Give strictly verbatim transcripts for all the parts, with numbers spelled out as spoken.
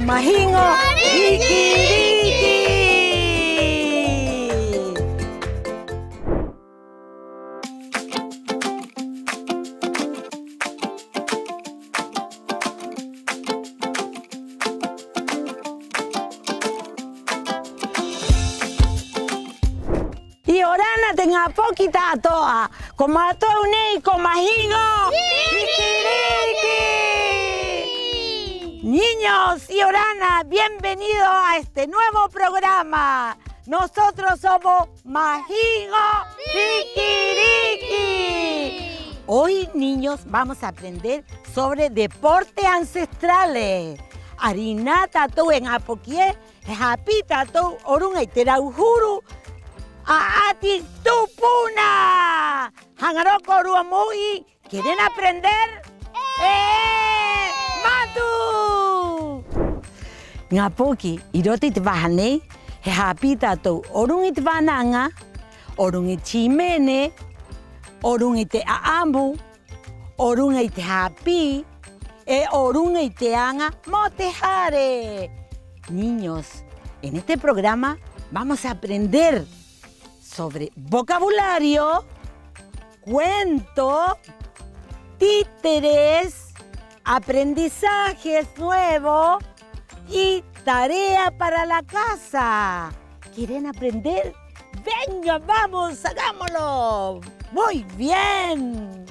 Mahiŋo Riki-riki. 'Iorana te ŋā poki ta'ato'a, ko mātou nei ko Mahiŋo Riki-riki. Niños, 'iorana, bienvenido a este nuevo programa. Nosotros somos Mahiŋo Riki-riki. Hoy, niños, vamos a aprender sobre deporte ancestrales. 'Aŋarinā tātou e ŋā poki ē, he hāpī tātou o ruŋa i te rauhuru 'a'ati tupuna. ¿Haŋa rō kōrua mo u'i? ¿Quieren aprender? ¡Ē! ¡Matu! Ŋā poki, 'i roto i te vaha nei, he hāpī tātou o ruŋa i te vānaŋa, o ruŋa i te hīmene, o ruŋa i te 'a'amu, o ruŋa i te hāpī, 'e o ruŋa i te aŋa mo te hare. Niños, en este programa vamos a aprender sobre vocabulario, cuento, títeres, aprendizajes nuevos y tarea para la casa. ¿Quieren aprender? ¡Venga, vamos, hagámoslo! ¡Muy bien!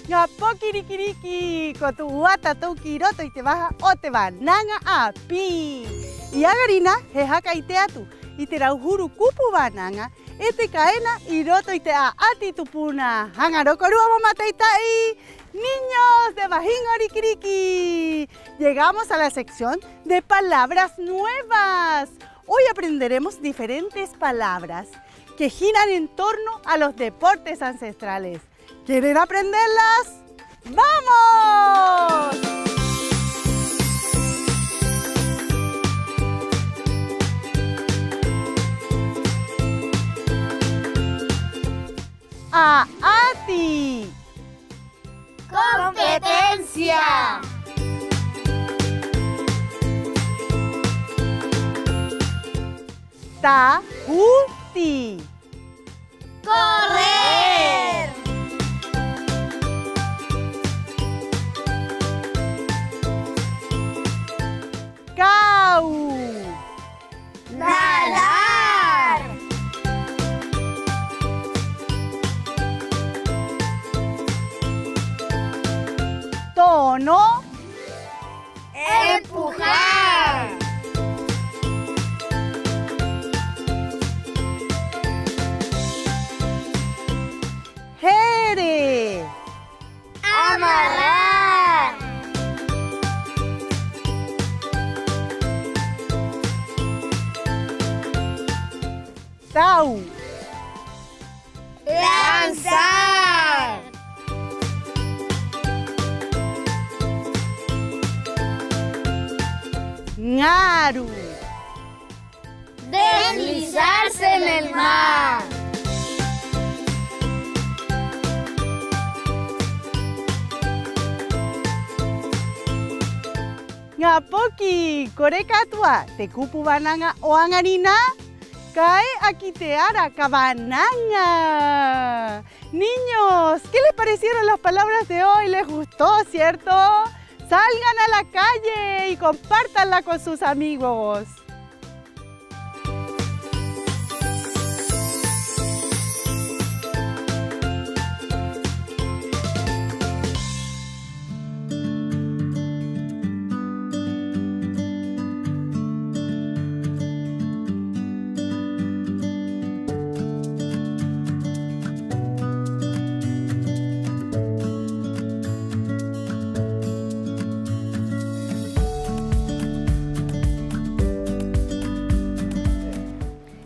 Ŋā poki riki-riki, ko tu'u 'ā tātou ki roto i te vaha o te vānaŋa 'āpī. 'I 'aŋarinā he haka 'ite atu i te rauhuru kupu vānaŋa 'e te ka ena 'i roto i te 'a'ati tupuna. ¿Haŋa rō kōrua mo mata'ita'i? Niños de Mahiŋo Riki-riki, llegamos a la sección de palabras nuevas. Hoy aprenderemos diferentes palabras que giran en torno a los deportes ancestrales. ¿Quieren aprenderlas? ¡Vamos! 'A'ati. Competencia. Ta'uti. Correr. Kau. Nadar. Tono. Empujar. Here. Amarrar. Tau. Lanzar. Ŋaru. Deslizarse en el mar. Ŋā poki, ko reka atu 'ā te kupu vānaŋa o 'aŋarinā, ka e'a ki te ara, ka vānaŋa. Niños, ¿qué les parecieron las palabras de hoy? ¿Les gustó, cierto? Salgan a la calle y compártanla con sus amigos.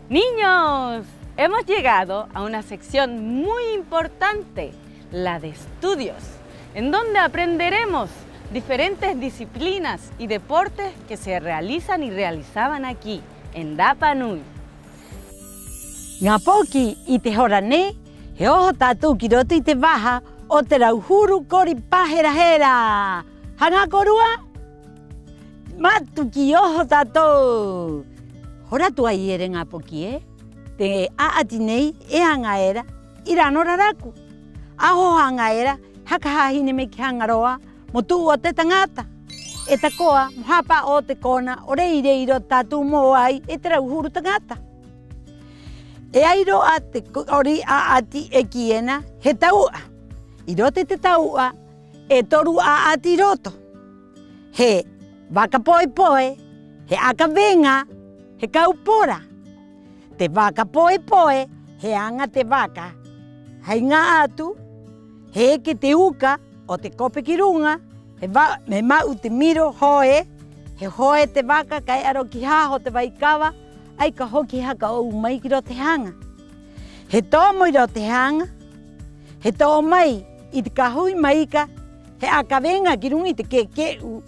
Niños, Hemos llegado a una sección muy importante, la de estudios, en donde aprenderemos diferentes disciplinas y deportes que se realizan y realizaban aquí, en Rapa Nui. Ŋā poki, 'i te hora nei, he oho tātou ki roto i te vaha o te rauhuru kori pāhera-hera. ¿Haŋa kōrua? Matu ki oho tātou. Hora tuai era, ŋā poki ē, te 'a'ati nei e aŋa era 'i Rano Raraku. A oho haŋa era, haka hāhine mai ki Haŋa Roa mo tu'u o te taŋata. 'E tako'a mo hāpa'o o te kona o rei-rei 'i roto tātou mōai e te rauhuru taŋata. E ai rō 'ā te kori 'a'ati e kī ena he tau'a. 'I roto i te tau'a, e toru 'a'ati 'i roto. He vaka poe-poe, he aka veŋa, he kau pora. Te vaka poe-poe, he aŋa te vaka hai ŋā 'atu, he eke te uka o te kope ki ruŋa, he va-, he ma'u te miro hoe, he hoe te vaka ka e'a rō ki haho te vaikava, 'ai ka hoki haka 'ou mai ki roto te haŋa. He tomo 'i roto te haŋa, he to'o mai i te ka hui maika, he aka veŋa ki ruŋa i te ke'e-ke'u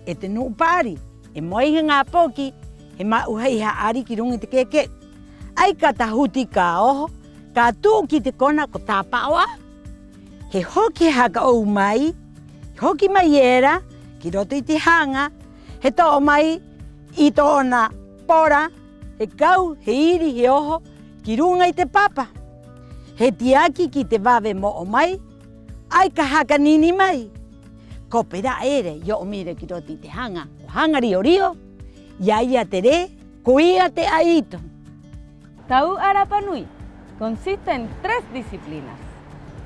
e te nu'u pa'ari, 'e mo ai he ŋā poki, he ma'u hai ha'ari ki ruŋa i te ke'e-ke'u. 'Ai ka tahuti ka oho, ka tu'u ki te kona ko tāpa'o 'ā. He hoki haka 'ou mai, he hoki mai era ki roto i te haŋa, he to'o mai i tō'ona pora, he kau, he iri, he oho ki ruŋa i te papa. He tiaki ki te vave mo'o mai, 'ai ka haka nini mai. Kope ra'e era i o'o mai era ki roto i te haŋa ko Haŋa Rio-rio, i a ia te rē, koia te 'aito. Tau'a rapa nui consiste en tres disciplinas.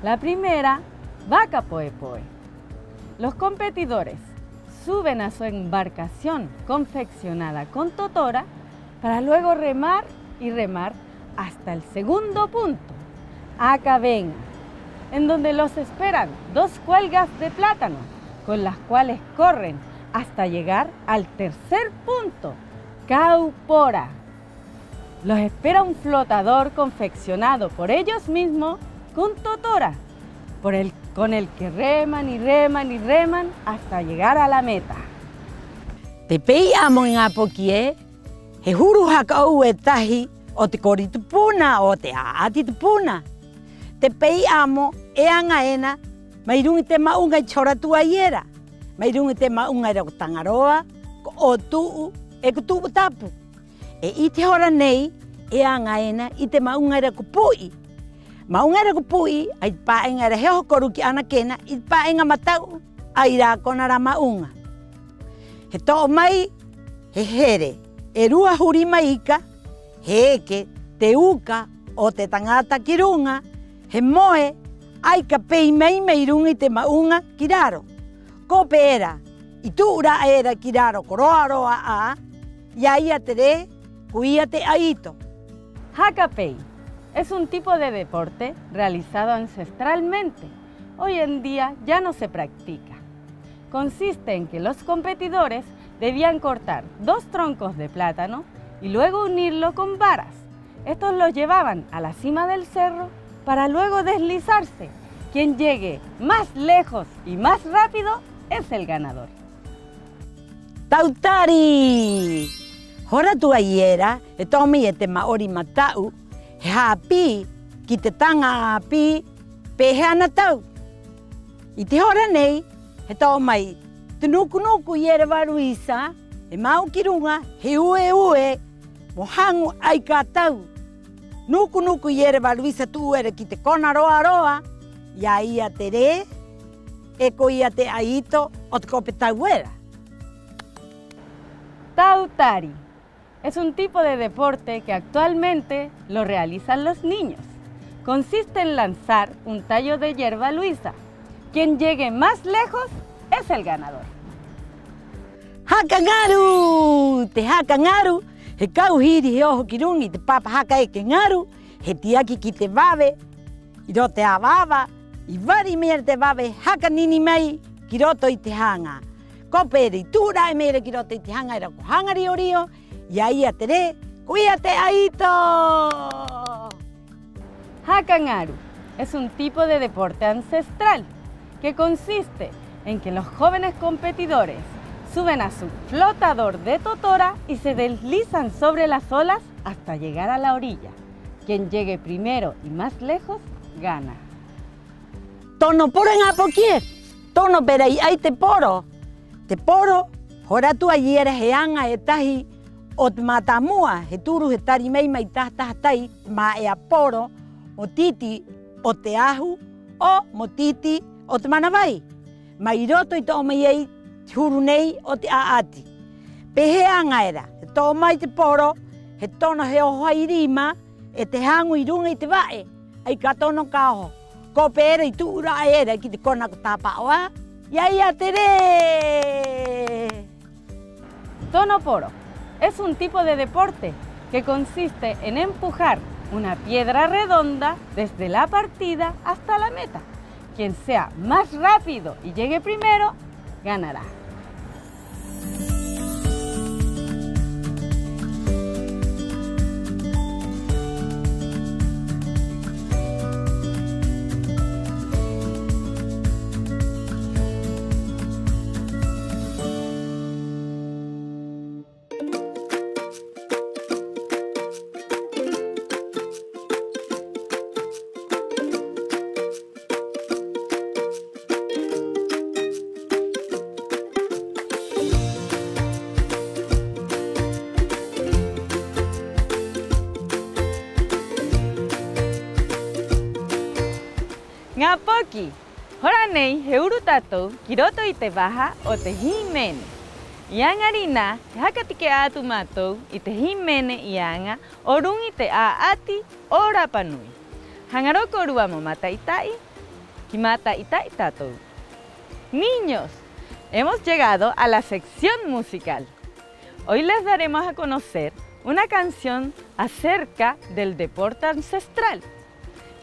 La primera, vaka poe-poe. Los competidores suben a su embarcación confeccionada con totora para luego remar y remar hasta el segundo punto, aka veŋa, en donde los esperan dos cuelgas de plátano, con las cuales corren hasta llegar al tercer punto, kau pora. Los espera un flotador confeccionado por ellos mismos con totora, por el, con el que reman y reman y reman hasta llegar a la meta. Te pei 'amo, ŋā poki ē, he huru haka 'ou e tahi o te kori tupuna, o te 'a'ati tupuna. Te pei 'amo e aŋa ena mai ruŋa i te ma'uŋa i te hora tuai era, mai ruŋa i te ma'uŋa era ko Taŋaroa, ko Otu'u, 'e ko Tu'u Tapu. 'E 'i te hora nei e aŋa ena 'i te ma'uŋa era ko Pu'i. Ma'uŋa era ko Pu'i, 'ai te pā'iŋa era he oho kōrua ki 'Anakena, 'i te pā'iŋa mata'u, 'ai rā kona rā ma'uŋa. He to'o mai, he here e rua huri maika, he eke te uka o te taŋata ki ruŋa, he moe, 'ai ka pei mai mai ruŋa i te ma'uŋa ki raro. Kope era i tu'u ra'e era ki raro ko roa-roa 'ā, i a ia te rē, koia te 'aito. Haka pei es un tipo de deporte realizado ancestralmente. Hoy en día ya no se practica. Consiste en que los competidores debían cortar dos troncos de plátano y luego unirlo con varas. Estos los llevaban a la cima del cerro para luego deslizarse. Quien llegue más lejos y más rápido es el ganador. Tautari! Hora tuai era, he to'o mai e te ma'ori mata'u, he hāpī ki te taŋa 'āpī, pē hē ana tau. 'I te hora nei, he to'o mai te nuku-nuku i era Varuisa, he ma'u ki ruŋa, he ue-ue, mo haŋu 'ai ka tau. Nuku-nuku i era Varuisa, tu'u era ki te kona roa-roa, i a ia te rē, 'e koia te 'aito o te kope tau era. Tautari. Es un tipo de deporte que actualmente lo realizan los niños. Consiste en lanzar un tallo de hierba luisa. Quien llegue más lejos es el ganador. Haka ŋaru! Te haka ŋaru, he kau hiri he oho ki ruŋa i te papa haka eke ŋaru, he tiaki ki te vave, 'i roto te ava-ava, i vari mai era te vave haka nini mai ki roto i te haŋa. Kope era i tu'u ra'e mai era ki roto i te haŋa era ko Haŋa Rio-rio, i a ia te rē, koia te 'aito! Haka ŋaru es un tipo de deporte ancestral que consiste en que los jóvenes competidores suben a su flotador de totora y se deslizan sobre las olas hasta llegar a la orilla. Quien llegue primero y más lejos, gana. Tono poro, ŋā poki ē. Tono pē ira i 'ai te poro. Te poro, hora atu ai era he aŋa e tahi o te mātāmua, he turu, he tari mai, mai taha-taha tai, te mā'ea poro, mo titi o te ahu, 'o mo titi o te manavai. Mai roto i to'o mai ai te huru nei o te 'a'ati. Pē hē aŋa era, he to'o mai te poro, he tono he oho hai rima, 'e te haŋu 'i ruŋa i te va'e, 'ai ka tono ka oho. Ko pē era i tu'u ra'a era ki te kona ko tāpa'o 'ā, i a ia te rē. Tono poro es un tipo de deporte que consiste en empujar una piedra redonda desde la partida hasta la meta. Quien sea más rápido y llegue primero, ganará. Ŋā poki, hora nei he uru tātou ki roto i te vaha o te hīmene. 'I 'aŋa rinā, he haka take'a atu mātou i te hīmene i aŋa o ruŋa i te 'a'ati o Rapa Nui. ¿Haŋa rō kōrua mo mata'ita'i? Ki mata'ita'i tātou. Niños, hemos llegado a la sección musical. Hoy les daremos a conocer una canción acerca del deporte ancestral.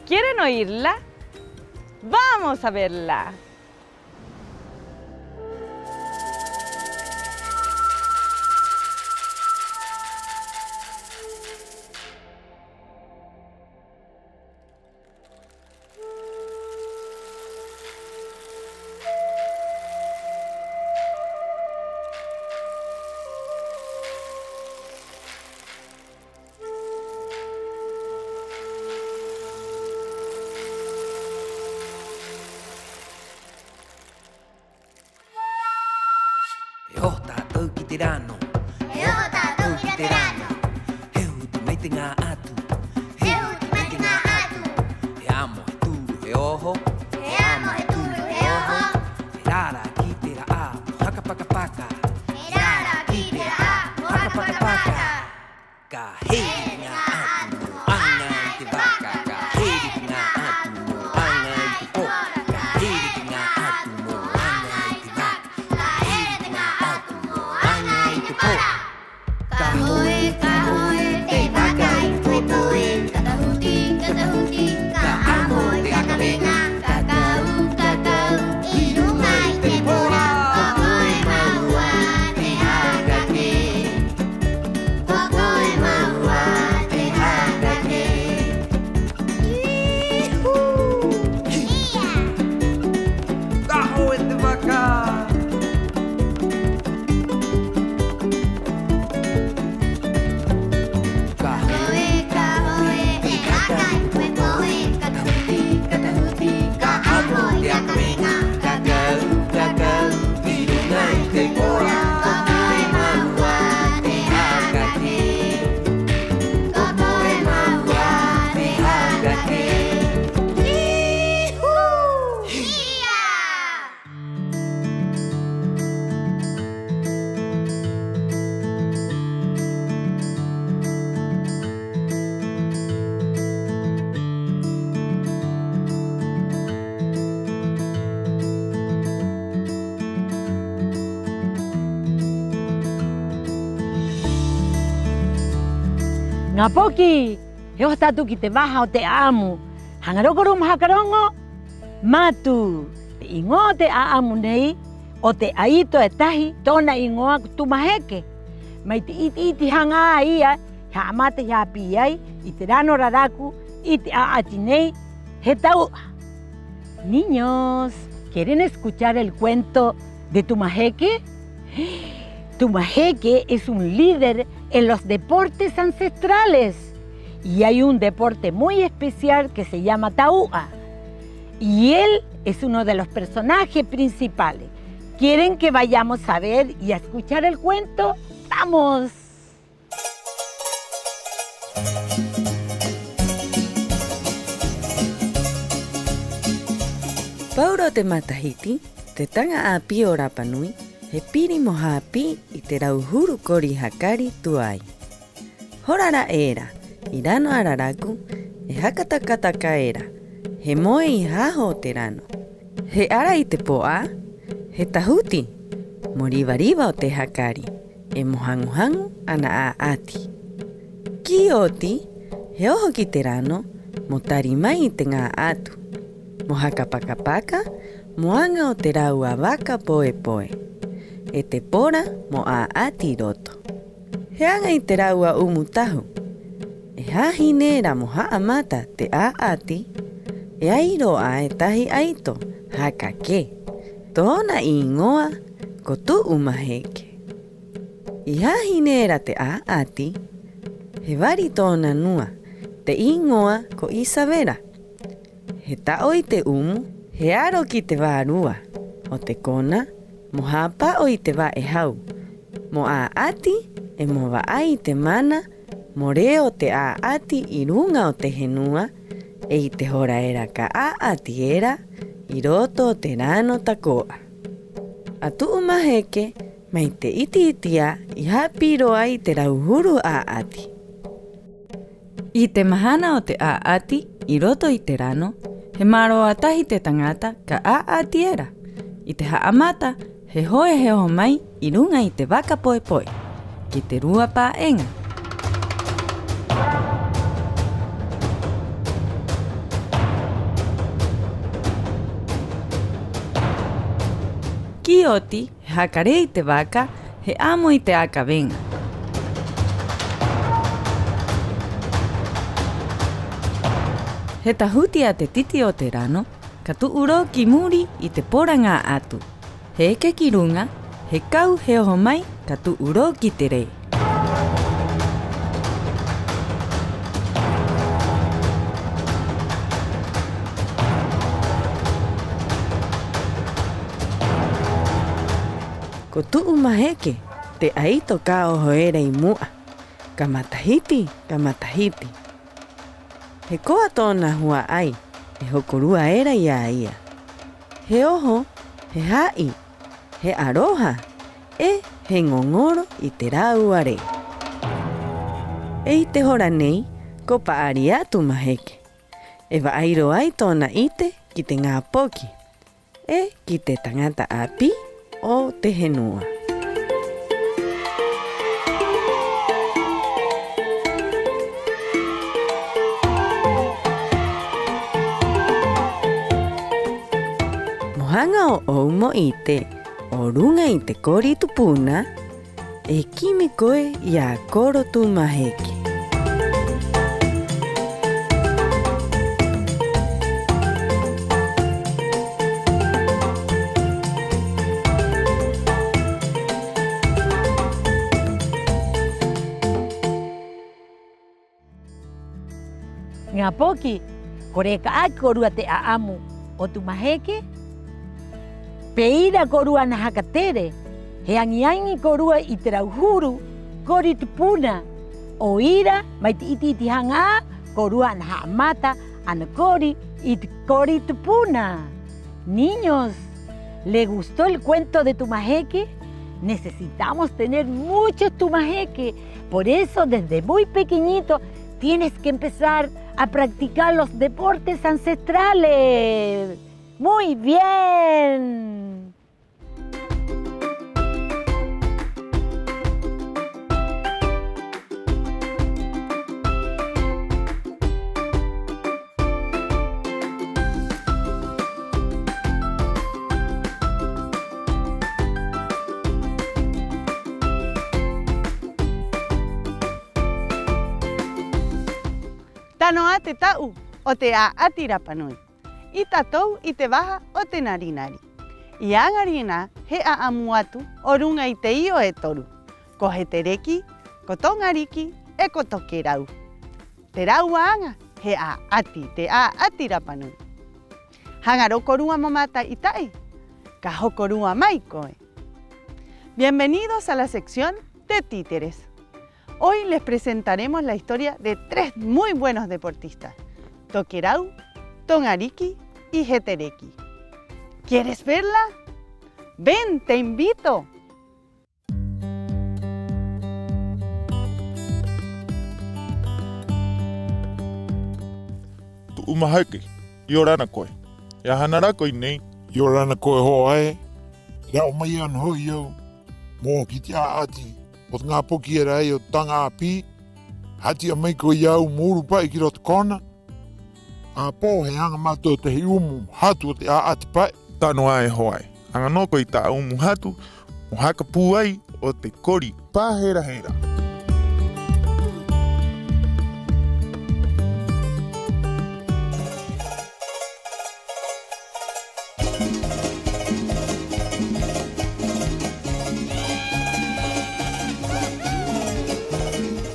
¿Quieren oírla? ¡Vamos a verla! E oho tātou ki te rano. E oho tātou ki te rano. He huti mai te ŋā 'atu. He huti mai te ŋā 'atu. He amo, he turu, he oho. He amo, he turu, he oho. He rara ki te ra'ā mo haka paka-paka. He rara ki te ra'ā mo haka paka-paka. Ka here te ŋā 'atu mo aŋa i te vaka. Ka here te ŋā 'atu mo aŋa i te pora. Ka here te ŋā 'atu mo aŋa i te vaka. Ka here te ŋā 'atu mo aŋa i te pora. Ka hoe, ka hoe te vaka i te poe-poe. Ka tahuti, ka tahuti, ka 'amo te haka veŋa. Ka kau, ka kau 'i ruŋa i te pora. Ko koe mau 'ā te haka kē. Ko koe mau 'ā te haka kē. Ihu! ¡Ia! Ka hoe te vaka. Ka hoe, ka hoe te vaka i te poe-poe. Ka tahuti, ka tahuti, ka 'amo te haka veŋa. Ka kau, ka kau 'i ruŋa i te pora. Ko koe mau 'ā te haka kē. Ko koe mau 'ā te haka kē. Ihu! ¡Ia! Ŋā poki, he oho tātou ki te vaha o te 'a'amu. ¿Haŋa rō kōrua mo haka roŋo? Matu, te 'īŋoa o te 'a'amu nei, o te 'aito e tahi, tō'ona 'īŋoa ko Tuma Heke. Mai te 'iti-'iti haŋa 'ā ia, he ha'amata i hāpī ai i te rano raraku, 'i te 'a'ati nei he tau'a. Niños, ¿quieren escuchar el cuento de Tumaheke? Tumaheke es un líder en los deportes ancestrales. Y hay un deporte muy especial que se llama tau'a. Y él es uno de los personajes principales. ¿Quieren que vayamos a ver y a escuchar el cuento? ¡Vamos! Paurō te matahiti, te taŋa 'āpī o Rapa Nui he piri mo hāpī i te rau huru kori hakari tuai. Hora ra'e era, 'i Rano Araraku, e haka taka-taka era, he moe 'i haho o te rano. He ara i te pō'ā, he tahuti mo riva-riva o te hakari, 'e mo haŋu-haŋu ana 'a'ati. Ki oti, he oho ki te rano mo tari mai i te ŋā'atu, mo haka paka-paka mo aŋa o te rāua vaka poe-poe, 'e te pora mo 'a'ati 'i roto. He aŋa i te rāua 'umu tahu, e hāhine era mo ha'amata te 'a'ati, e ai rō 'ā e tahi 'aito haka kē. Tō'ona 'īŋoa ko Tu'u Maheke. I hāhine era te 'a'ati, he vari tō'ona nua, te 'īŋoa ko Isabela. He ta'o i te 'umu, he aro ki te vārua o te kona mo hāpa'o i te va'ehau, mo 'a'ati 'e mo va'ai i te mana mo rē o te 'a'ati 'i ruŋa o te henua, 'e 'i te hora era ka 'a'ati era 'i roto o te rano tako'a. A Tu'u Maheke, mai te 'iti-'iti 'ā i hāpī rō ai i te rau huru 'a'ati. 'I te mahana o te 'a'ati 'i roto i te rano, he māroa tahi te taŋata ka 'a'ati era. 'I te ha'amata, he hoe he oho mai 'i ruŋa i te vaka poe-poe, ki te rua pā'eŋa. Ki oti, he haka rē i te vaka, he 'amo i te aka veŋa. He tahuti a te titi o te rano, ka tu'u rō ki muri i te pora ŋā'atu. He eke ki ruŋa, he kau he oho mai, ka tu'u rō ki te rē. Ko Tu'u Maheke te 'aito ka oho era 'i mu'a. Ka matahiti, ka matahiti. He koa tō'ona hua'ai, e hokorua era i a ia. He oho, he ha'i, he 'aroha, 'e he ŋoŋoro i te rāua rē. 'E 'i te hora nei, ko pa'ari atu Maheke. E va'ai rō ai tō'ona 'ite ki te ŋā poki 'e ki te taŋata 'āpī o te henua. Mo haŋa ō'ou mo 'ite o ruŋa i te kori tupuna, e kimi koe i a Koro Tū Maheke. Ŋā poki, ¿ko reka 'ā ki a kōrua te 'a'amu o Tū Maheke? Pē ira kōrua ana haka tere, he aŋi-aŋi kōrua i te rau huru kori tupuna. 'O ira, mai te 'iti-'iti haŋa 'ā, kōrua ana ha'amata ana kori i te kori tupuna. Niños, ¿le gustó el cuento de Tū Maheke? Necesitamos tener muchos Tū Maheke. Por eso, desde muy pequeñito, tienes que empezar a practicar los deportes ancestrales. Muy bien. Nō ā te ta'u o te 'a'ati rapa nui. 'Ī tātou i te vaha o te nari-nari. I 'aŋa rinā he 'a'amu atu o ruŋa i te io e toru. Ko Hetereki, ko Toŋariki 'e ko Tokerau. Te rāua aŋa he 'a'ati, te 'a'ati rapa nui. ¿Haŋa rō kōrua mo māta'i-ta'i? Ka hoko rua mai koe. Bienvenidos a la sección de títeres. Hoy les presentaremos la historia de tres muy buenos deportistas, Tokerau, Toŋariki y Hetereki. ¿Quieres verla? Ven, te invito. Tu'u Mahaki, 'iorana koe. ¿He aha nā rā koe nei? 'Iorana koe hoa ē. He ra'o mai 'ana ho'i a au mo oho ki te 'a'ati o te ŋā poki era ai o te taŋa 'āpī. Ha'ati'a mai koe i a au mo uru pa'i ki roto kona. 'Āpō he aŋa mātou tahi 'umu hatu o te 'a'ati pa'i. Tano 'ā e hoa ē. Aŋa nō koe i ta'a 'umu hatu mo haka pūai o te kori pahera-hera.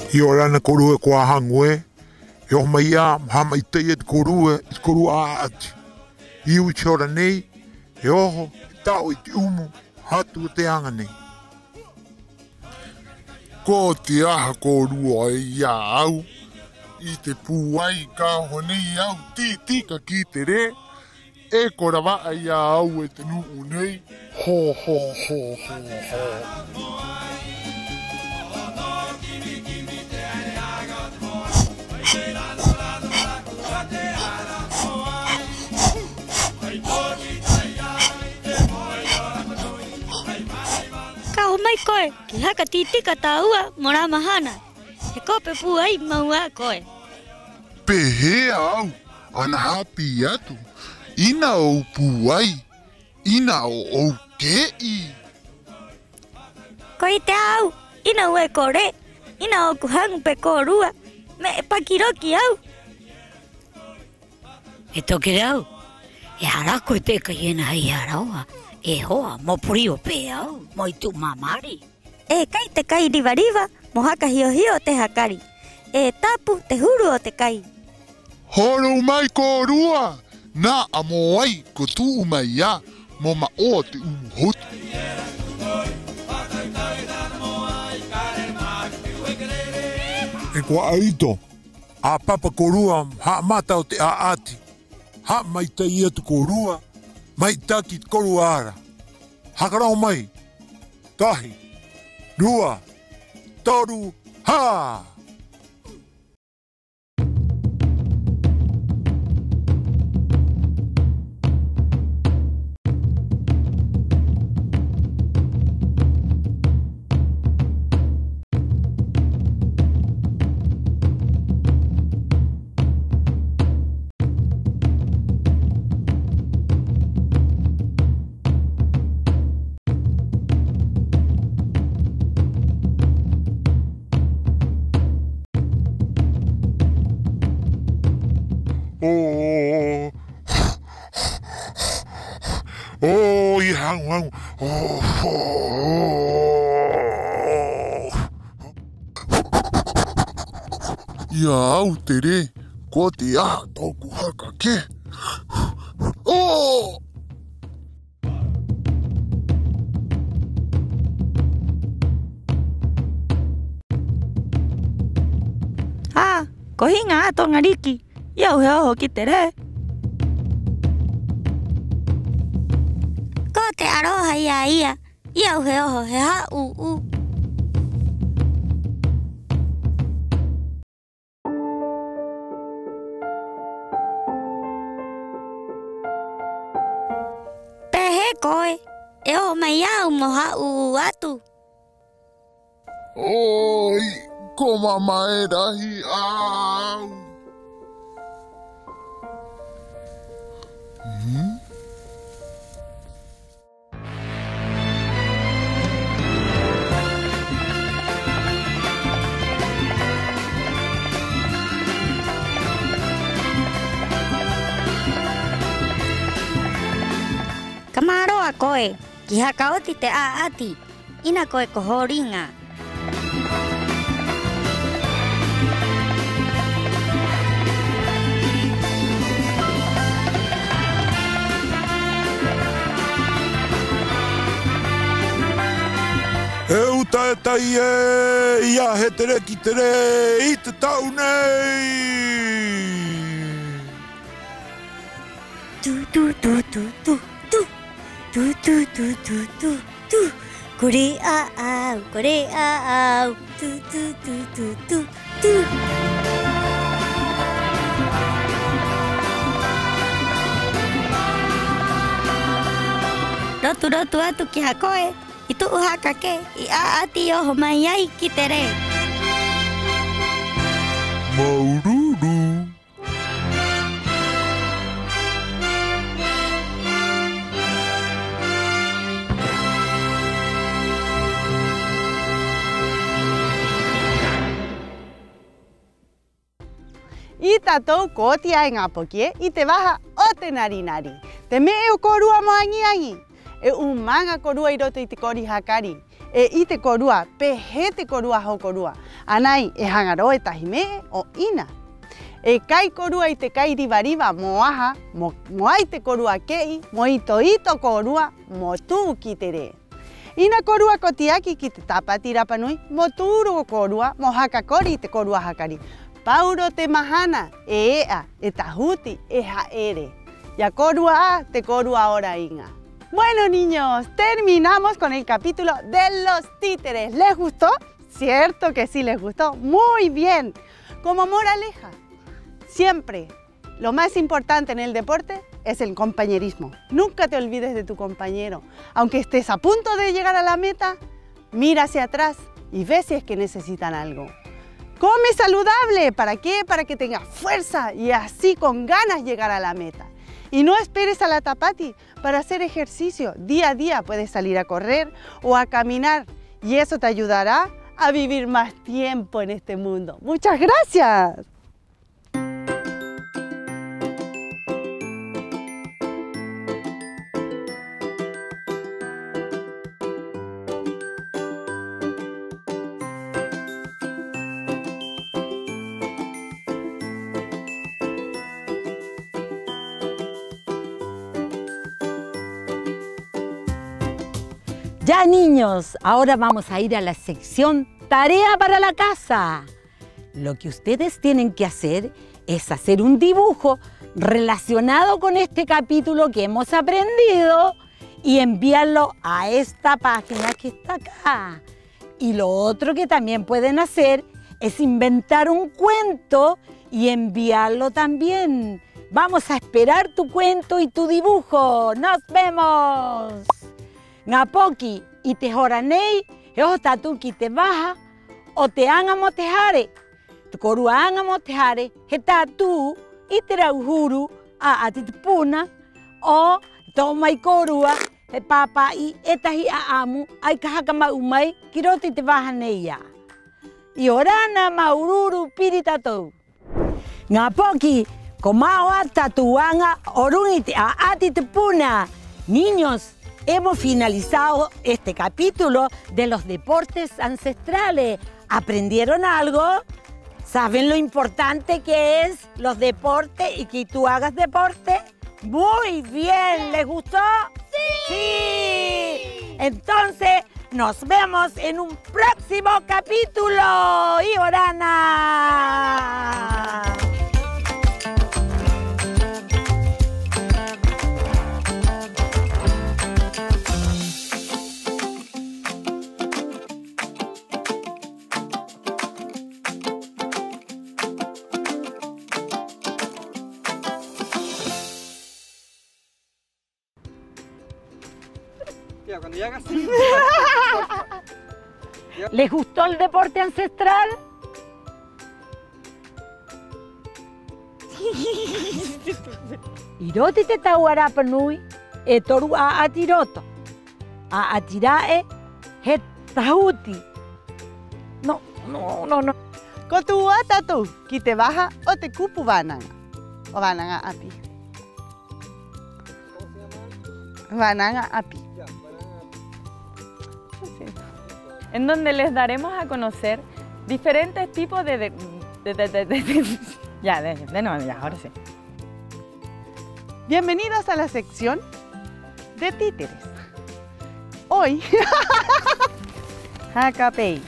'Iorana kōrua e kuā haŋu ē. He oho mai 'ā mo ha'ama'ita'i atu kōrua i te kōrua 'a'ati. 'I u'i te hora nei, he oho, he ta'o i te 'umu hatu o te aŋa nei. ¿Ko te aha kōrua i a au i te pūai ka oho nei a au tī-tika ki te rē, 'e ko rava'a i a au e te nu'u nei? Ho, ho, ho, ho, ho. Ka oho mai koe ki haka tī-tika tāua mo rā mahana. He kope pūai mau 'ā koe. ¿Pē hē a au ana hāpī atu? 'Ina ō'ou pūai, 'ina ō'ou ke'i. Ko 'ite 'ā a au, 'ina au e kore, 'ina ō'oku haŋu pē kōrua, me'e paki rō ki a au. E Tokerau, ¿he aha rā koe te kai ena hai haraoa, e hoa, mo porio pē a au mo ai tu'u māmari? E kai te kai riva-riva mo haka hio-hio te hakari. E tapu te huru o te kai. Horo mai kōrua, nā 'ā mōai ko tu'u mai 'ā mo ma'oa te 'umu hotu. E kuā 'aito, 'a papa kōrua ha'amata o te 'a'ati. Ha'ama'ita'i atu kōrua, mai taki te kōrua ara. Haka roŋo mai. Tahi, rua, toru, hā! ¡Oi, haŋu, haŋu! ¡I a au te rē, ko te aha tō'oku haka kē! ¡Oh! ¡Ah! Ko hiŋa 'ā Toŋariki, 'i a au he oho ki te rē. Ko te 'aroha i a ia, 'i a au he oho he hā'ū'ū. ¿Pē hē koe? E oho mai 'ā a au mo hā'ū'ū atu. ¡Oi, ko mamae rahi a au! ¿Mm? koe ki haka oti te 'a'ati, 'ina koe ko hōriŋa. E uta e tai ē, i a Hetere ki te rē i te ta'u nei. Tu, tu, tu, tu, tu, tu. Tu, tu, tu, tu, tu, tu. Ko rē 'ā'au, ko rē 'ā'au. Tu, tu, tu, tu, tu, tu. Rotu-rotu atu ki a koe i tu'u haka kē, i 'a'ati i oho mai ai ki te rē. Māuru-uru. 'Ī tātou ko oti 'ā, e ŋā poki ē, i te vaha o te nari-nari. Te me'e o kōrua mo aŋi-aŋi. E 'ūmaŋa kōrua 'i roto i te kori hakari. E 'ite kōrua pē hē te kōrua hoko rua. Ana ai e haŋa rō e tahi me'e 'o 'ina. E kai kōrua i te kai riva-riva mo aha, mo, mo 'ai te kōrua ke'i, mo ito-ito kōrua mo tu'u ki te rē. 'Ina kōrua ko tiaki ki te Tāpati Rapa Nui, mo turu o kōrua mo haka kori i te kōrua hakari. Paurō te mahana, e e'a, e tahuti, e ha'ere. I a kōrua 'ā te kōrua ora iŋa. Bueno, niños, terminamos con el capítulo de los títeres. ¿Les gustó? Cierto que sí les gustó. Muy bien. Como moraleja, siempre lo más importante en el deporte es el compañerismo. Nunca te olvides de tu compañero. Aunque estés a punto de llegar a la meta, mira hacia atrás y ve si es que necesitan algo. Come saludable. ¿Para qué? Para que tengas fuerza y así con ganas llegar a la meta. Y no esperes a la Tāpati para hacer ejercicio. Día a día puedes salir a correr o a caminar y eso te ayudará a vivir más tiempo en este mundo. Muchas gracias. Ya, niños, ahora vamos a ir a la sección Tarea para la casa. Lo que ustedes tienen que hacer es hacer un dibujo relacionado con este capítulo que hemos aprendido y enviarlo a esta página que está acá. Y lo otro que también pueden hacer es inventar un cuento y enviarlo también. Vamos a esperar tu cuento y tu dibujo. ¡Nos vemos! Ŋā poki, 'i te hora nei he oho tātou ki te vaha o te aŋa mo te hare. Te kōrua aŋa mo te hare he tātū i te rauhuru 'a'ati tupuna, 'o to'o mai kōrua he pāpa'i e tahi 'a'amu 'ai ka haka ma'u mai ki roto i te vaha nei 'ā. 'Iorana, māuru-uru, piri tātou. Ŋā poki, ko mao 'ā tātou aŋa o ruŋa i te 'a'ati tupuna. Niños, hemos finalizado este capítulo de los deportes ancestrales. ¿Aprendieron algo? ¿Saben lo importante que es los deportes y que tú hagas deporte? Muy bien, ¿les gustó? Sí. Sí. Entonces, nos vemos en un próximo capítulo. ¡'Iorana! Ya, cuando ya casi. Ya. ¿Les gustó el deporte ancestral? 'I roto i te taua rapa nui e toru 'a'ati 'i roto. 'A'ati ra'e he tahuti. No, no, no, no. Ko tu'u 'ā tātou ki te vaha o te kupu vānaŋa, o vānaŋa 'āpī. Vānaŋa 'āpī. Sí. En donde les daremos a conocer diferentes tipos de, de, de, de, de, de, ya, de, de nuevo, ya, ahora sí. Bienvenidos a la sección de títeres. Hoy. Haka pē.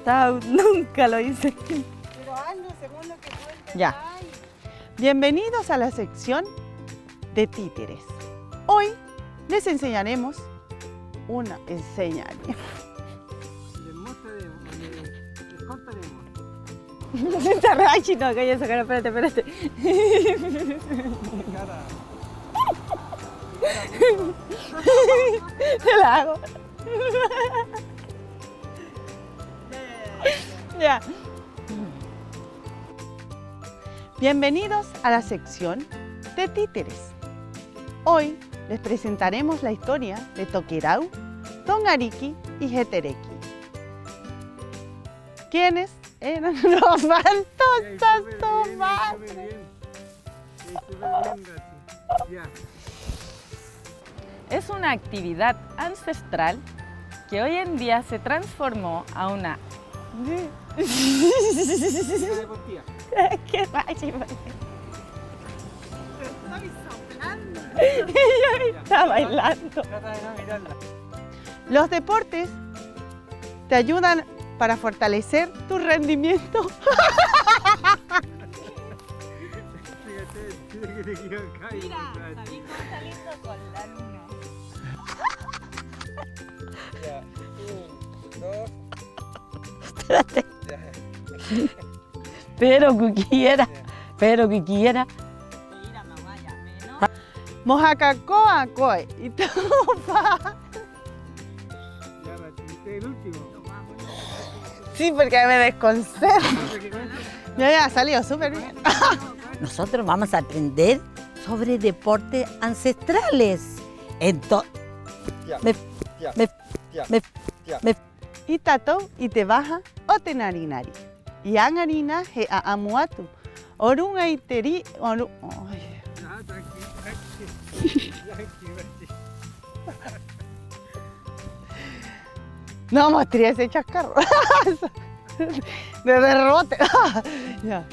Tau, nunca lo hice. Pero hazlo según lo que tú entendáis. Ya. Bienvenidos a la sección de títeres. Hoy les enseñaremos una, enseñaremos. Les mostraremos, les, les contaremos. Está re ácido acá, ya sacaron, espérate, espérate. Te la hago. Ya. Bienvenidos a la sección de títeres. Hoy les presentaremos la historia de Tokerau, Tongariki y Hetereki, quienes eran los fantosas tomates. Es una actividad ancestral que hoy en día se transformó a una... ¿Qué pasa? Está bailando. Los deportes te ayudan para fortalecer tu rendimiento. Mira, sabí cómo está lindo con la luna. Ya, un, dos. Espérate. Ya. Pero que quiera, pero que quiera. Mira, mamá, ya menos. Mo haka koa koe i tau pa. Ya, Mati, este es el último. Sí, porque me desconcentro. Ya, ya, salió súper bien. Nosotros vamos a aprender sobre deportes ancestrales. Ento... Ya, me, ya, me, ya, me, ya. Me 'I tātou i te vaha o te nari-nari. 'I 'aŋarinā he 'a'amu atu o ruŋa i te ri... o ru... ¡Ay! No, Mati, ese chascarro. De derrote. Ya.